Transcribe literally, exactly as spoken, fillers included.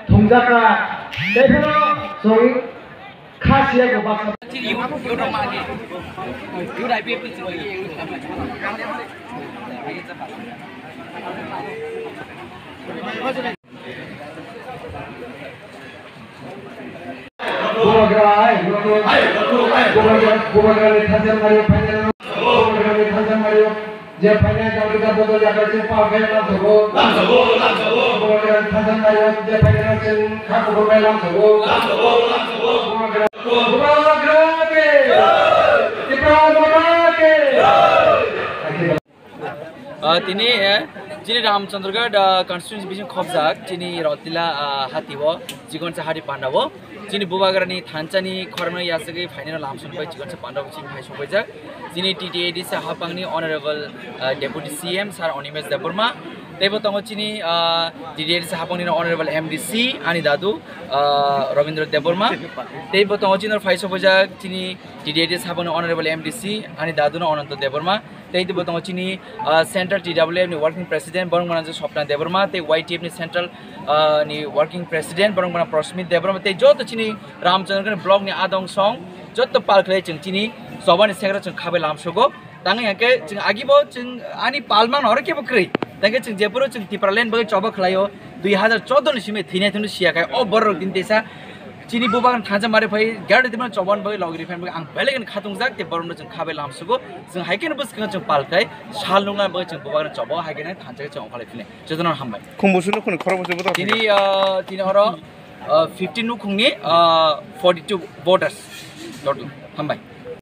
Thumjaka, tei phano chwng kha siya ko baksa. Bubagra, ai, Bubagra, Bubagra ni thansa mari, Bubagra ni thansa mari. Je phainai jang kita bodol ya kaise pa khe lam sogo. Lam sogo, lam sogo. Bubagra thansa mari, je phainai chwng kha kubur bai lam sogo. Lam sogo, lam sogo. Bubagra, Bubagra ke. Tipra Motha ke. Ah, tini, eh, chini Ramchandragarh, ah, constituency bising khobjak, chini Rotila, ah, hati o, Chikonsa hati panda o. Chini Bubagrani thansa ni khorang no yasagwi phainai lamsong bai Chikonsa panda o chini phai sokbaijak. Chini T T A D C hapang ni Honorable, ah, Deputy C M Sir Animesh Debbarma. Teibo tongo chini, ah, T T A D C hapang ni Honorable M D C ani dadu, ah, Rabindra Debbarma. Teibo tongo chini phai sokbaijak chini T T A D C hapang ni Honorable M D C ani dadu no Ananto Debbarma. Tei bo tongo chini, ah, Central T W F ni Working President borok mwnang Swapna Debbarma, tei Y T F ni Central, ah, ni Working President borok mwnang Prasmit Debbarma, tei joto chini Ramchandragarh block ni adong song joto pal khlai chwng chini choba ni sekra chwng khabai lamsogo. Tangwi hwnkhe chwng agibo chwng ani palmang horo kebo kwrwi. Tangkhe chwng jephuru chwng Tipraland bagwi choba khlaio, dui hazar chordo ni simi thwinai thwngno siya khai o borok rok din teisa chini Bubagrani thansa mari phai gari dimano choban bagwi logi riphan bagwi ang belai kheno khatungjak tei borokno chwng khabai lamsogo. Chwng hai kheno bwskango chwng pal khai sal nungna bagwi chwng Bubagrani choba hai kheno thansa chwng ongkhalai phine. Jotono hambai. Khumbusu nukhungni khorokbose bwtang. Tini, ah, tini oro, ah, fifty nukhungni, ah, forty two voters. Joto hambai.